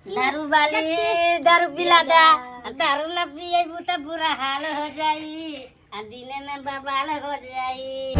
दारू वाली दारू पिला दा, दारू ना पिएबू त बुरा हाल हो जाई आ दिने में बवाल हो जाई।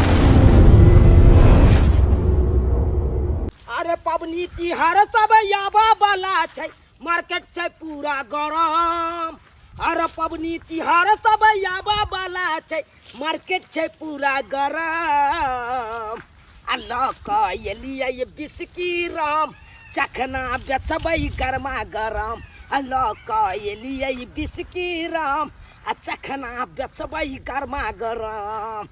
अरे पबनी तिहार सब आबा वाला छै, मार्केट छै पूरा गरम। अरे पबनी तिहार सब आबा वाला छै, मार्केट छै पूरा गरम। आ लऽ कऽ एलियै बिस्की राम, चखना बेचबै गरमा गरम। आ लऽ कऽ एलियै बिस्की राम, आ चखना बेचबै गरमा गरम।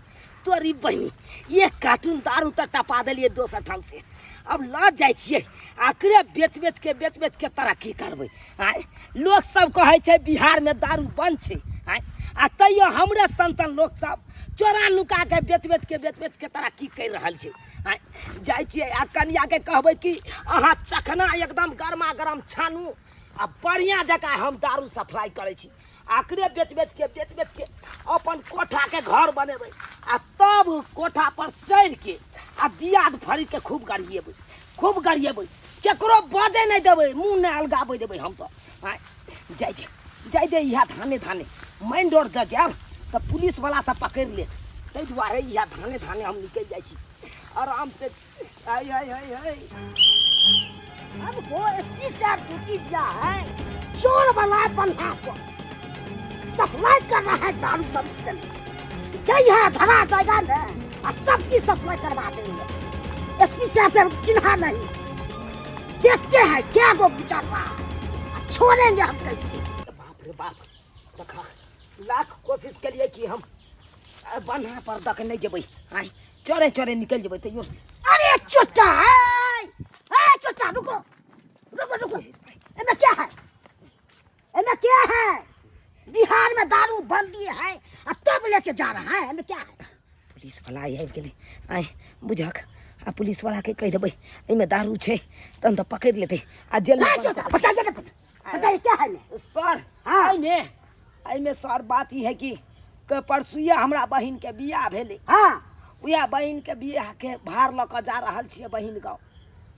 तोरी बहिनी, एक कार्टून दारू तऽ टपा देलियै दोसर ठाम से। अब लऽ जाइ छियै, आकरे बेच बेच के बेच बेच के तरक्की करबै। आँय, लोक सब कहै छै बिहारमे दारू बंद छै, आँय, आ तैयो हमरे सन सन लोक सब चोरा नुका के बेच बेच के बेच बेच के तरक्की करि रहल छै। आँय, जाइ छियै आ कनियाके कहबै कि अहाँ चखना एकदम गरमा गरम छानू आ बढ़िआँ जकाँ हम दारू सप्लाई करै छी। आकरे बेच बेच के बेच बेच के अपन कोठाके घर बनेबै आ तब कोठा पर चढ़ि के आ दियाद फरी के खूब गरिएबै, खूब गरिएबै, केकरो बजै नहि देबै, मुँह नहि अलगाबै देबै हम तऽ। आँय, जाइ दे, जाइ दे, इएह धाने धाने मेन रोड दऽ जायब तऽ पुलिसवला सब पकड़ि लेत, ताहि दुआरे इएह धाने धाने हम निकलि जाइ छी आराम से। आय आय आय आय। हमको एसपी साहब ड्यूटी दिया है, चोर वाला बन्हा को सप्लाई कर रहा है दारू सब जई है धरा जाएगा ना आ सबकी सप्लाई करवा देंगे। एसपी साहब के चिन्हा नहीं, देखते हैं क्या गो गुजर रहा है, आ छोड़ेंगे हम कैसे। बाप रे बाप, देखा लाख कोशिश के लिए कि हम बन्हा पर दक नहीं जेबै, आय चोरे चोरे निकल जेबै तैयो। अरे चोटा है, ए चोटा रुको रुको रुको, एमे क्या है, एमे क्या है? बिहार में दारू बंदी है आ तब लेके जा रहा है, एमे क्या है? पुलिस वाला आबि गेलै, आय बुझक, आ पुलिस वाला के कहि देबै एहिमे दारू छै तहन तऽ पकड़ि लेतै आ जेल में ए चोटा बताइए ना, बताइए क्या है एमे? सर, हाँ। एहिमे एहिमे सर बात ई है कि परसुए हमरा बहिन के बियाह भेलै। हाँ। उएह बहिन के बियाह के भार लऽ कऽ जा रहल छियै बहिन गाँव।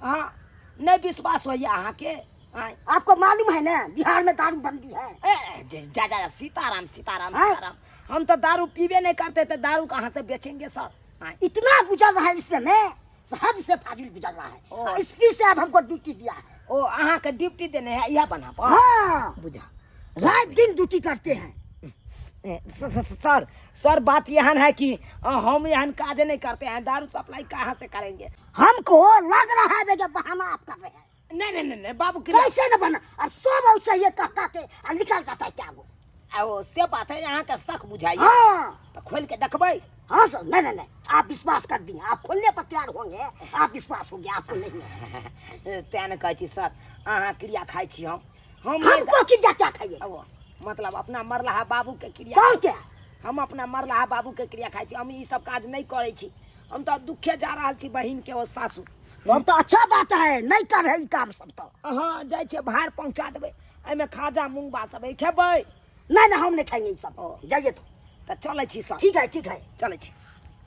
हाँ, नहि विश्वास होइए अहाँके? आँय। आपको मालूम है ना बिहार में दारू बंदी है। ए, जा जा जा, सीताराम सीताराम हाँ? सीताराम, हम तो दारू पीबे नहीं करते तो दारू कहाँ से बेचेंगे सर? आँय। इतना गुजर रहा है इसमें में हद से फाजिल गुजर रहा है। ओ। एसपी साहब हमको ड्यूटी दिया है। ओ अहाँ के ड्यूटी देने है यह बना पर? हाँ। बुझा। रात दिन ड्यूटी करते हैं। ए, सर, सर बात यहन है कि हम यहन काज नहीं करते हैं, दारू सप्लाई कहाँ से करेंगे? हमको लग रहा है जब बहाना आप कर रहे हैं। नहीं, नहीं, नहीं, नहीं, बाबू क्रिया- कैसे न बना, अब सब ऐसे ये कहता के आ निकल जाता है क्या वो? आ, वो से बात है, यहाँ के शक बुझाइए। हाँ। तो खोल के देखबै। हाँ सर, नहीं, नहीं, नहीं, आप विश्वास कर दिए, आप खोलने पर तैयार होंगे, आप विश्वास हो गया आपको नहीं है। तें ने कहै छी सर, अहाँ क्रिया खाइ छी, हम नहीं हमको क्रिया क्या खाइए? वो, मतलब अपना मरलाहा बाबू के क्रिया। कौन क्या? हम अपना मरलाहा बाबू के क्रिया खाइ छी, हम ई सब काज नहीं करै छी, हम तऽ दुखे जा रहल छी बहिन के ओ सासू। हम तो अच्छा बात है, नहीं कर रहे ई काम सब तो। हाँ, जाइ छियै भार पहुँचा देबै, एहिमे खाजा मूंगबा सब है, खेबै? नहीं नहीं, हम नहीं खाएंगे ई सब। ओ। जाइए तो। तऽ चलै छी सर। ठीक है, ठीक है। चलै छी।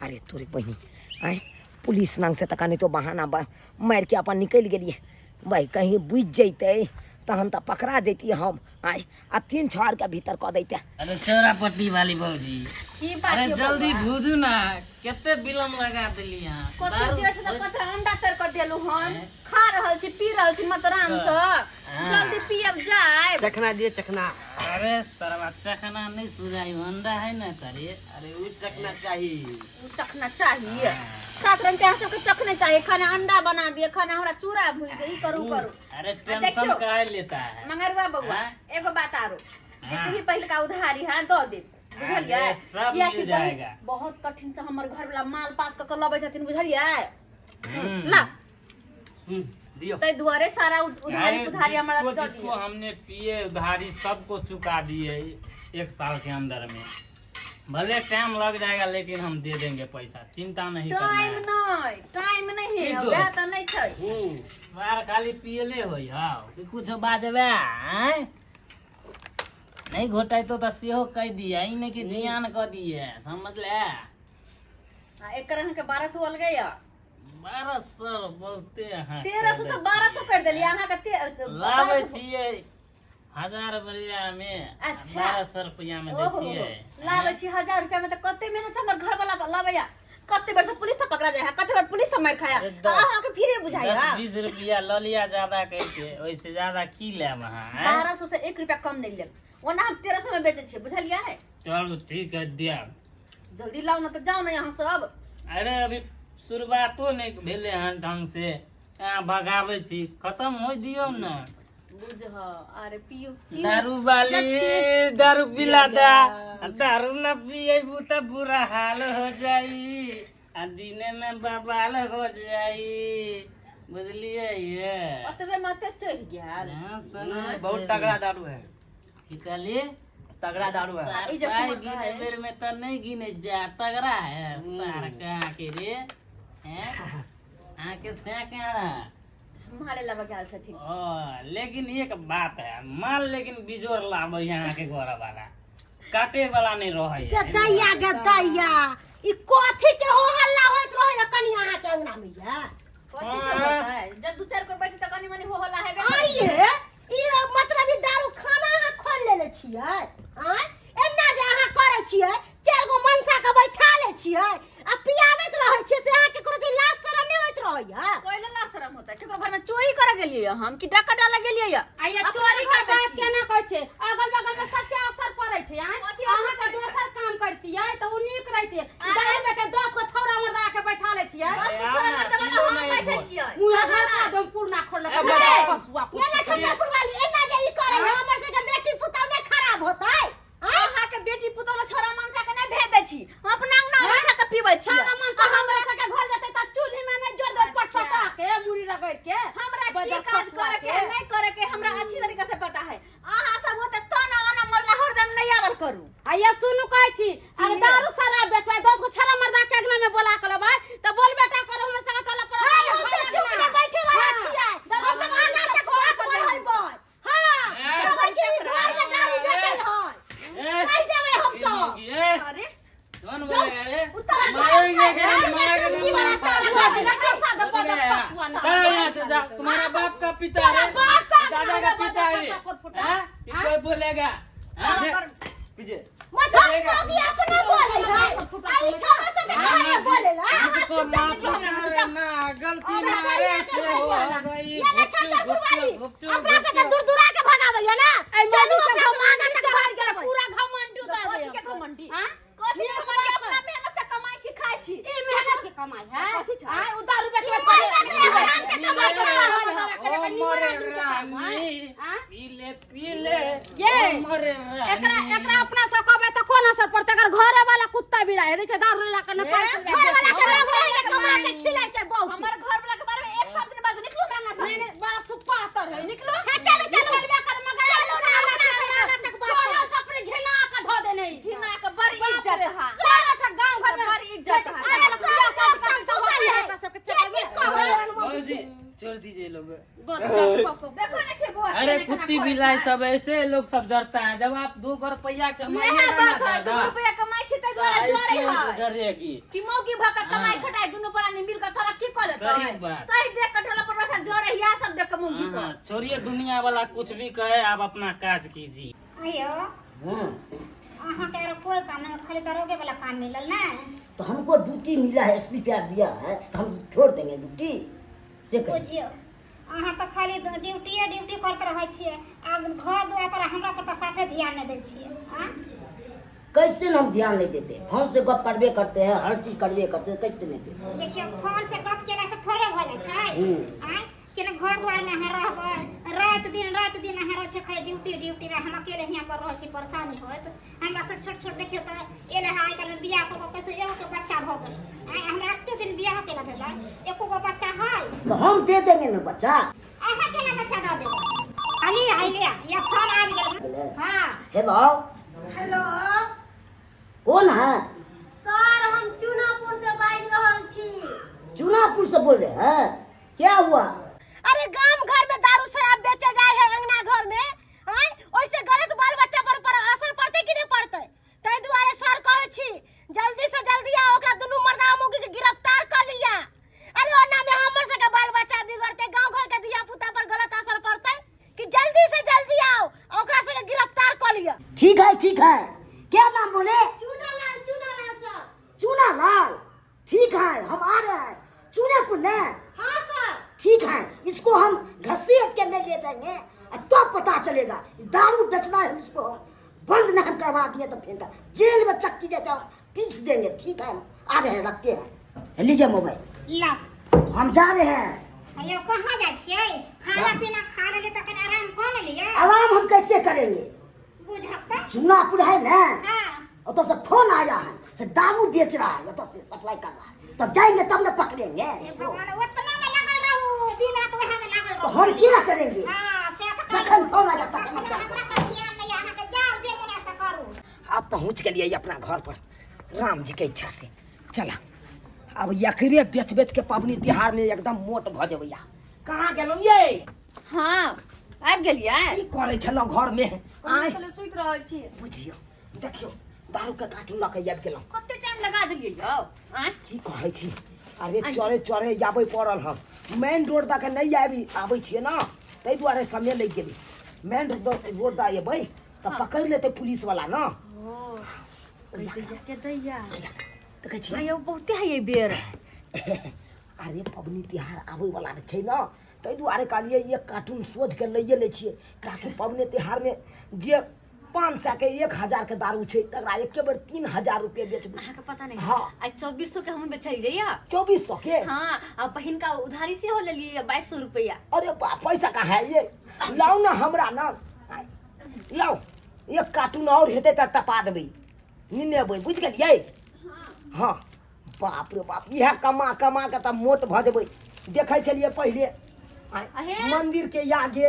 अरे तोरी बहिनी, आँय पुलिस नांग से तऽ कनि तो बहाना मारि के अपन निकलि गेलियै भाई, कहीं बुझि जैतै तहन तऽ पकड़ा जैतियै हम। आँय, आ 3 छाड़ के भीतर कऽ दैते। अरे चौरा पट्टी वाली भौजी, की बात अरे यौ जल्दी बौआ? भूजू ना, कते विलम्ब लगा देली अहाँ। कते दारू देर से तऽ कते अंडा तर कऽ देलु हन, खा रहल छी पी रहल छी मतराम से, हाँ। जल्दी पियब जाय। चखना दिए चखना। अरे सरवा चखना नहीं सुझाई, अंडा है ना करे। अरे उ चखना चाहिए। उ चखना चाहिए, 7 रंग के अहाँ सबके चखने चाहिए। खाना अंडा बना दिए, खाना हमरा चूड़ा भूज दे, ई करू करू। अरे आ टेंशन देखियौ, काहे लेता है मंगरुआ बउआ, हाँ? एगो बात आरो, जे हाँ। भी पहिलका उधारी है दऽ देब, बुझलियै? अरे, सब कियाकि मिल जाएगा। बहुत कठिन से हमर घर वाला माल पास कऽ के लबै छथिन, बुझलियै? ला। दियो। ताहि दुआरे सारा उधारी अरे, पुधारी हमरा जिसको दऽ जिसको दिअ। हमने पिए उधारी सबको चुका दिए 1 साल के अंदर में, भले टाइम लग जाएगा लेकिन हम दे देंगे पैसा, चिंता नहीं करना टाइम है। नहीं, टाइम नहीं है, की तो? वएह तऽ नहीं छै। सार खाली पियले होई हौ कि कुछो बाजबे आँय? नहीं घोटाई तो तऽ सेहो कहि दिए, ई नहीं कि जियान कऽ दिए, समझले? आ एकर अहाँके 1200 अलगे यऽ। 1200 बहुते अहाँ 1300 से 1200 कर देलियै अहाँके लाबै छियै 1000 रुपया में। अच्छा। 1200 रुपया में दै ओहो, छियै। लाबै छी 1000 रुपया में तऽ कते मेहनत से हमर घर वाला लाबैया। कते बेर से पुलिस से पकड़ा जाय है, कते बेर पुलिस से मार खाया। अरे अहाँके फिरे बुझाइया। 10-20 रुपया लऽ लिया ज्यादा कहिके, ओहिसे ज्यादा की लेब अहाँ आँय? 1200 से 1 रुपया कम नहीं लेब, ओना हम 1300 में बेचै छियै, बुझलियै? चलू ठीक है, दिया। जल्दी लाउ ना तऽ जाउ ना यहाँ से अब। अरे अभी शुरुआतो नहि भेलै हन ढंग से, अहाँ भगाबै छी। खत्म होइ दियौ ने। बुझ, अरे पियू पियू। दारू वाली दारू पिला दा, दारू न पिएबू तऽ बुरा हाल हो जाई आ दिने में बवाल हो जाई, बुझलियै ये? ओतबे माते चढ़ि गेल। हाँ, सुना। बहुत तगड़ा दारू है। की कहलिए? तगड़ा दारू है। सार ई जे पाइ कुमार गिने है। बेर में तऽ नहि गिने जा, तगड़ा है सार कहाँ के रे हैं अहाँके से कहाँ मारे लबा गेल छथिन। ओ, लेकिन एक बात है, माल लेकिन बिजोड़ लाबै है अहाँके घर वाला, काटे वाला नहीं रहै गे है। दैया, गे दैया, ई कथी के हो हल्ला होइत रहैया कनी अहाँके अंगना में ये? कथी के होतै? जब दू चारि कोइ बैठे तऽ कनी मनी हो हल्ला हेबे करै। आइये ई मतलब ई दारू खाना अहाँ खोल लेने छियै आँय? एना जे अहाँ करै छियै, चारि गो मनसा के बैठा लै छियै आ पियाबैत रहै छियै, से अहाँके कोनो दिन लाज शरम नहि होइत रहैया? कोइ ला शरम होतै? केकरो घर में चोरी करे गेलियै हम कि डाका डाले गेलियै? आ ये अपना चोरी के घर में बात छी। केना कहै छै? अगल बगल में सबके असर पड़ै छै आँय? कथी असर अहाँके पड़ै छै? दोसर काम करतियै तऽ ओ नीक रहितै। दारू में के 10 गो छौड़ा मर्दा के बैठा लै छियै। 10 गो छोरा मर्दा वाला हम बैठे छियै। मुँह झरका दम पूर्णा खोलक कसुआ। ये ले छतरपुर वाली, एना जे ई करै है, हमर सबके बेटी पुतौह नहि खराब होतै आँय? अहाँके बेटी पुतोह ला छोरा मनसा के नहि भेज दै छी, हम अपना अंगना बैठा के पीबै छी। छौड़ा मनसा हमरा सबके घर जेतै तऽ चूल्ही में नहि जोड़ देत पटसटा के मुड़ी रगड़ के। हमरा की बजर काज कसुआ करे के है, नहीं करे के, हमरा अच्छी तरीका से पता है। अहाँ सब होते तो ना आना मरला हरदम नहीं आवल करू। आ ये सुनू, कहै छी अगर दारू शराब बेचबै, 10 गो छौड़ा मर्दा के अंगना में बोला के लेबै तऽ बोल बेटा करू हमर सबके टोला पर। हाय, हम तऽ चुप नहि बैठे वाला छियै, हम सब आगाँ तक बात बढ़ेबै। हाँ, कहबै कि ई घर में दारू बेचै है, कहि देबै हम सब। ए, अरे कौन बोलेगा रे? उतर। मारेंगे कि नहीं? मारेंगे ई वाला नहीं? साला। जा यहाँ से जा, तुम्हारा बाप का पिता है, बाप का दादा का पिता है हाँ? कि कोई बोलेगा हाँ? पीजिए। मतलब मौगी अपना बोलै है आ ई छोरा सबके कहै बोलै ला। मुझको माफ करना, गलती मारे से हो गई। ये ले छतरपुर वाली, गुपचुप, अपना सबके दूर दूरा के भगाबैया ना। चलू, अपना सब आगाँ तक बात करबै। पूरा घमंड उतारबै। कथी के घमंडी? हाँ? कथी के घमंडी? अपना मेहनत से कमाई छी, खाई छी। ई मेहनत के कमाई है? कथी छै? आँय, उ दारू बेचबै। ई मेहनत के हराम के कमाई के ओ मरे रानी, पी ले पी ले। ये ओ मरे रानी। एकरा एकरा अपना सब कहबै तऽ कोन असर पड़तै? अगर घरे वाला कुत्ता बिराय दै छै दारू ला के, घर वाला के रोग रहे के कमा के खिलाइते बहुत। हमर घर वाला के बारे में एक शब्द नहीं बाजू। निकलू हमरा अंगना से। नहीं नहीं, बड़ा सुपातर है। निकलू। हाँ, चलो चलो। निकलबे कर मगर चलो ना, अपना सब आगाँ तक बात चलो तो अपने घिना के धो देने। घिना के बड़ी इज्जत है। सारा ठक गांव घर में बड़ी इज्जत है। अरे सब सब सब सुतल है के की कहबै? बोल जी, छोड़ दीजिए लोग। देखो ने छै बौआ। अरे कुत्ती बिलाई सब ऐसे लोग सब डरता है, जब आप 2 रुपया कमाइएगा इएह ना बात है। दादा, 2 रुपया कमाई छी ताहि दुआरे ऐसे जरे है। डरेगी कि मौगी भऽ के कमाई खटाई दुनू प्राणी मिल के तोरा की कऽ लेतै? सही बात। तहि देख के टोला पड़ोसा जरे इएह सब देख के मौगी सब। हाँ, छोड़िए, दुनिया वाला कुछ भी कहे, आप अपना काज कीजिए। अयो, अहाँके आरो कोई काम नहीं, खाली दरोगे वाला काम मिलल ना? तो हमको ड्यूटी मिला है, एसपी प्यार दिया है, तो हम छोड़ देंगे ड्यूटी से कहिए। बुझियौ, अहाँ तऽ खाली ड्यूटिए ड्यूटी करैत रहै छियै आ घर दुआर पर हमरा पर तऽ साफे ध्यान नहि दै छियै आँ? कैसे न हम ध्यान नहीं देते? फोन से गप करबे करते हैं, हर चीज करबे करते हैं, कैसे नहीं देते? देखियौ, फोन से गप केला से थोड़े भऽ जाइ छै। आँय, केना घर दुआरमे अहाँ रहबै? राति दिन अहाँ रहै छियै खाली ड्यूटी ड्यूटी में, हम अकेले हियाँ पर रहै छी, परेशानी होइत हमरा से। छोट छोट देखियौ तऽ एलै हँ आइ काल्हिमे बियाह कऽ कऽ कैसे एगो के बच्चा भऽ गेलै। आँय, हमरा एते दिन बियाह केला भेलै, एको गो बच्चा है? तो हम दे देंगे ना बच्चा। अहाँ केना बच्चा दऽ देबै? अली आइले या फोन आबि गेल। हाँ। हेलो। हेलो। कौन है? सर, हम चुनापुर से बाजि रहल छी। चुनापुर से बोल रहे हैं, क्या हुआ? अरे गांव घर में दारू शराब बेचे जाए है अंगना घर में आय, ओइसे गलत बाल बच्चा पर असर पड़ते कि नहीं पड़ते? ताहि दुआरे सर कहै छी, जल्दी से जल्दी आओ, ओकरा दुनू मर्दा मौगी के गिरफ्तार कर लिया। अरे ओना ठीक है ठीक है। क्या नाम बोले? चूनालाल, चूनालाल सर। चूनालाल, ठीक है, हम आ रहे हैं चूनेपुर ने। हाँ सर। ठीक है, इसको हम घसीट के नहीं ले जाएंगे तब तो पता चलेगा। दारू बेचना है इसको बंद नहीं करवा दिए तो फिर जेल में चक्की जैसा पीस देंगे। ठीक है, हम आ रहे हैं, रखते हैं। लीजिए मोबाइल। ला। हम जा रहे हैं। अयो कहाँ जाइ छियै? खाना पीना खा लेलियै तखन आराम कऽ ने लिअ। आराम हम कैसे करेंगे? बुझक तऽ। चूनापुर है ना, हाँ। ओतऽ से फोन आया है से दारू बेच रहा है, ओतऽ से सप्लाई कर रहा है, तब जाएंगे तब न पकड़ेंगे हे इसको। भगवान, ओतना में लागल रहू, दिन रात वएह में लागल तो रहू। हम क्या करेंगे? हाँ, से तऽ जखन फोन आ जाता तखन हम क्या हमरा पर ध्यान नहि, अहाँके जाउ जे मोन से करू। आब पहुँच गेलियै अपना घर पर राम जी के इच्छा से। चला अब यकरे बेच बेच के पबनी तिहार में एकदम मोट भऽ जेबै। कहाँ गेलहुँ ये? हाँ, आबि गेलियै। की करै छलहुँ घर में? आँय, सुति रहल छी। बुझियौ, देखियौ, दारू के कार्टून लऽ के आबि गेलहुँ। कते टाइम लगा देलियै यौ? आँय, की कहै छी? अरे चढ़े चढ़े आबै पड़ल हम। मेन रोड दऽ के नहि आबि आबै छियै ने, ताहि दुआरे समय लागि गेलै। मेन रोड दऽ एबै तऽ पकड़ि लेतै पुलिस वाला ने। दैया के दैया, देखै छियै। यौ बहुते है ये बेर। अरे पबनी तिहार आबै वाला छै ने, ताहि दुआरे कहलियै एक कार्टून सोझ के लैए लै छियै, ताकि पबनी तिहारमे जे 500 के 1000 के दारू छै तकरा एके बेर 3000 रुपये बेचबै। अहाँके पता नहीं? हाँ। आइ 2400 के हम बेचलियै या। 2400 के? हाँ, आ बहिन का उधारी सेहो लेलियै 2200 रुपया। अरे बा, पैसा कहाँ है ये? लाउ ना हमरा ना, लाउ, एक कार्टून और हेतै तऽ टपा देबै, निनेबै, बुझि गेलियै? हाँ, बाप रे बाप, इएह कमा कमा के तऽ मोट भऽ जेबै। देखै छलियै पहिले अहे। मंदिर के आगे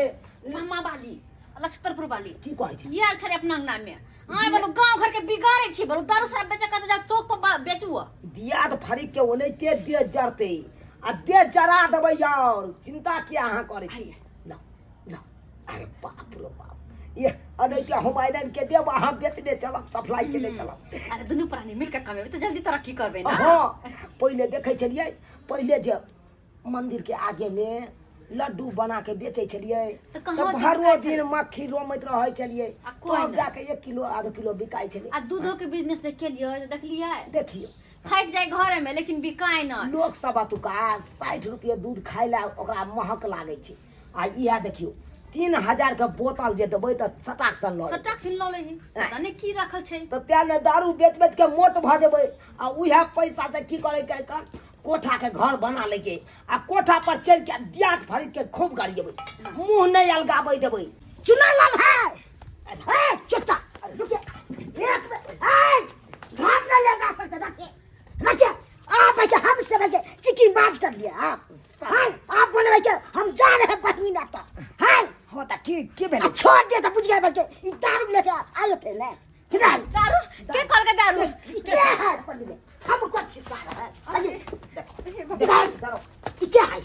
मामा वाली, लक्षतरपुर वाली। की कहै छै? ये आयल छलै अपना अंगना में। आय बोलो गांव घर के बिगाड़े छी, बोलो दारू शराब बेचे के जा चौक पर बेचू। दियाद फरीक के ओनाहिते देह जरतै आ देह जरा देबै, और चिंता किया अहाँ करै छी? लाउ लाउ। अरे बाप रे बाप, ये अनैते हम आइलैंड के देब, अहाँ बेचने चलब, सप्लाई केने चलब। अरे दुनू प्राणी मिल के कमेबै तऽ जल्दी तरक्की करबै ना। हाँ, पहिले देखै छलियै, पहिले जे मंदिर के आगे में लड्डू बना के बेचै छलियै तऽ कहाँ तऽ से भरो बिकाइ दिन छलै? मक्खी रोमैत रहै छलियै, आ कोइ तब नहि। जाके 1 किलो आध किलो बिकाइ छलै। आ दूधो के बिजनेस जे केलियै तऽ देखलियै? देखियौ, फाटि जाय घरे में लेकिन बिकाय नहि। लोक सब एतुका 60 रुपये दूध खाय लए ओकरा महक लागै छै, आ इएह देखियौ 3000 के बोतल जे देबै तऽ सटाक सन लऽ लेतै। सटाक सन लऽ लै पता नहि की राखल छै। तऽ तें ने दारू बेच बेच के मोट भऽ जेबै, आ उएह पैसा से की करै के कन कोठा के घर बना लैके आ कोठा पर चढ़ि के दियाद फरीद के खूब गरियेबै, मुँह नहि अलगाबै देबै। चुनालाल है, ए चुच्चा, रुकिए एक मिनट, ए घर नहीं ले जा सकते। रखिए रखिए, आप भैया हमसे भैया चिकिन बात कर लिए आप हैं, आप बोले भैया हम जा रहे हैं बहिनी नाता हैं। हो तऽ की की भेलै? आ छोड़ दिया तो बुझ गए भैया ई दारू लेके आए थे ने किधर? दारू के कल के दारू ई क्या है पल्ली में? हमको छिपा रहा है। आइए, इधर, ई क्या है?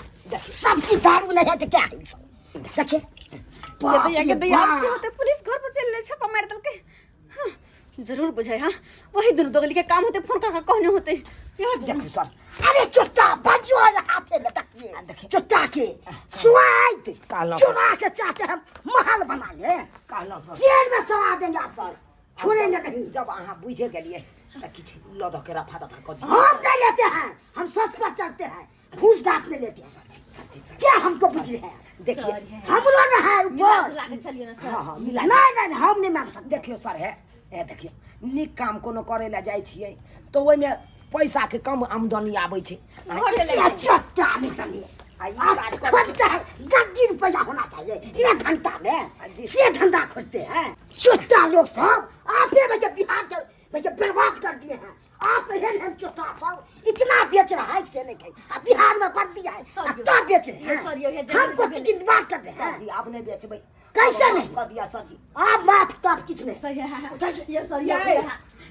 सबकी दारू नहीं है तो क्या है ई सब? देखिए, बाप दैया के रे दैया, बाप। की होते पुलिस घर पर चल ले छापा मार देलकै। हाँ, जरूर बुझाय। हाँ, वही दुनू दोगली के काम होते, फोन का कहने होते यार। देखू सर। अरे चुट्टा बजो है हाथे में, देखिए चुट्टा के सुआइत कहलौं। चुरा के चाहते हम महल बना ले। कहलहुँ सर, जेल में सड़ा देंगे आप सर, छोड़ेंगे नहीं। जब अहाँ बुझे गेलियै तऽ किछु लऽ दऽ के रफा दफा कऽ दियौ। हम नहीं लेते हैं, हम सच पर चलते हैं, घूस घास नहीं लेते हैं। सर जी, सर। क्या हमको बुझ रहे हैं? देखिए हमरो न है मिला ऊपर। जुला के चलिए ना सर। हाँ हाँ, मिला। नहीं नहीं नहीं, हम नहीं मान सकते। देखियौ सर, है ए देखियौ, नीक काम कोनो करै लए जाइ छियै तऽ ओहिमे पैसाके कम आमदनी आबै छै। घरे लए ये चट्टा निकलिए। आ ई आप काज करै खोजते हैं गड्डी रुपया होना चाहिए एक घंटा में, जी। से धंधा खोजते हैं चुट्टा लोग सब। आप ही भैया बिहार के भैया बर्बाद कर दिए हैं आप। एहन एहन चुट्टा सब इतना बेच रहा है से नहीं कहीं, अब बिहार में बंदी है सर, अब तो बेच रहे सर, ये हैं, जरूर हमको से चिकन बात कर रहे सर हैं। जी, आब नहि बेचबै। कैसे नहीं? कऽ दिअ सर जी। आप माफ तब किछ नहीं। सर है। उठाइए। ये सर ये। ये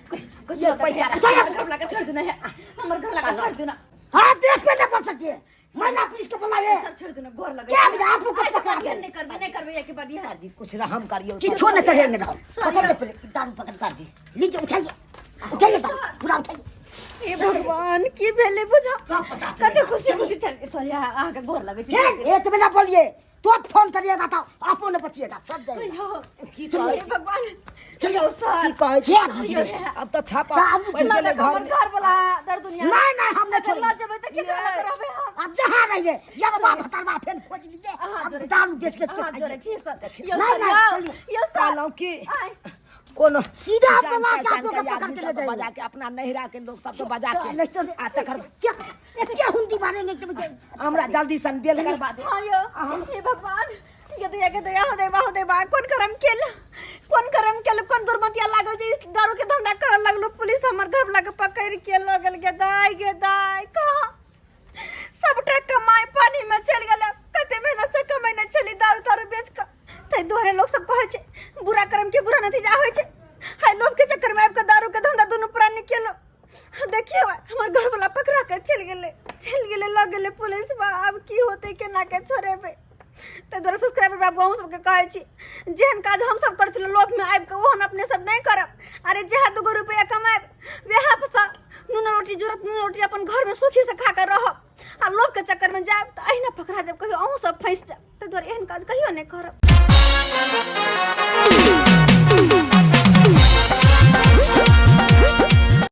कुछ कुछ ये पैसा पैसा घर लगा छोड़ देना है, हमर घर लगा छोड़ देना। हाँ, देख में नहीं बोल सकती है, महिला पुलिस को बुलाइए। सर छोड़ देना, गोर लगा। क्या बेटा, आपको कब पकड़ा नहीं करबे, नहीं करबे के बाद सर जी, कुछ रहम करियौ सर। किछो नहीं करेंगे राहुल। सर, पकड़ ले पहले दारू, पकड़ कर जी, लीजिए, उठाइए उठाइए दारू पूरा उठाइए। हे भगवान, की भेलै बुझा तब पता कते चलेगा। खुशी खुशी चल सर, अहाँके गोर लगै छी। हे, एक मिनट बोलिए। तो फोन करिएगा तो आपो न बचिएगा, सब जाएगा। यो की कहै हे छी? भगवान, यो सर। की कहै छी? क्या बुझलियै? अब तऽ छापा दारू पड़ि गेलै लऽ हमर घरमे। घर वाला दर दुनिया। नहीं नहीं, हम नहीं अगर लऽ छोड़ेंगे। जेबै तऽ केकरा लऽ कऽ रहबै हम? अब जहाँ रहिए, यरवा भतरवा फेन खोज लीजिए। अहाँ अब जोड़े दारू बेच बेच के अहाँ जोड़े खाइए। छी सर। यो नहीं, सर, नहीं, यो, चलिए। यो सर। कहलहुँ की आय। कोनो सीधा जान बोला के पहचान आपको के के पकड़ आदमी के ले सबके जाएंगे। बजा के, अपना नैहरा के लोग सबके बजा के नहीं तो आ तकर क्या क्या हुंडी मारे नहीं तो हमरा जल्दी सन बेल करबा दे। हाँ यो, हे भगवान, ये दया के दया हो देबा, हो देबा। कोन करम केल, कोन करम केल, कोन दुर्मतिया लागल जे इस दारू के धंधा करऽ लगलो। पुलिस हमर घर वाला के पकड़ के लऽ गेल। गे दाय, गे दाय, कहाँ सबटा कमाई पानी में चलि गेल। कते मेहनत से कमेने छली दारू तारू बेच कऽ। ताहि दुआरे लोक सब कहै छै, बुरा कर्म के बुरा नतीजा होइ छै। हाय, लोभ के चक्कर में आबि कऽ दारू के धंधा दुनू प्राणी केलहुँ। देखियौ, हमर घर वाला पकड़ा के चलि गेलै, चलि गेलै, लऽ गेलै पुलिस। बा आब की होतै, केना के छोड़ेबै? ताहि दुआरे सब्सक्राइबर बाबू, अहूँ सबके कहै छी, जेहन काज हमसब करै छलहुँ लोभमे आबि कऽ, ओहन अपने सब नहि करब। अरे, जएह दूगो रुपैआ कमायब, वएह सँ नून रोटी जुड़त, नून रोटी अपन घरमे सुखी से खा कऽ रहब। आ लोभके चक्करमे जायब तऽ अहिना पकड़ा जायब, कहियो अहूँ सब फँसि जायब। ताहि दुआरे एहन काज कहियो नहि करब।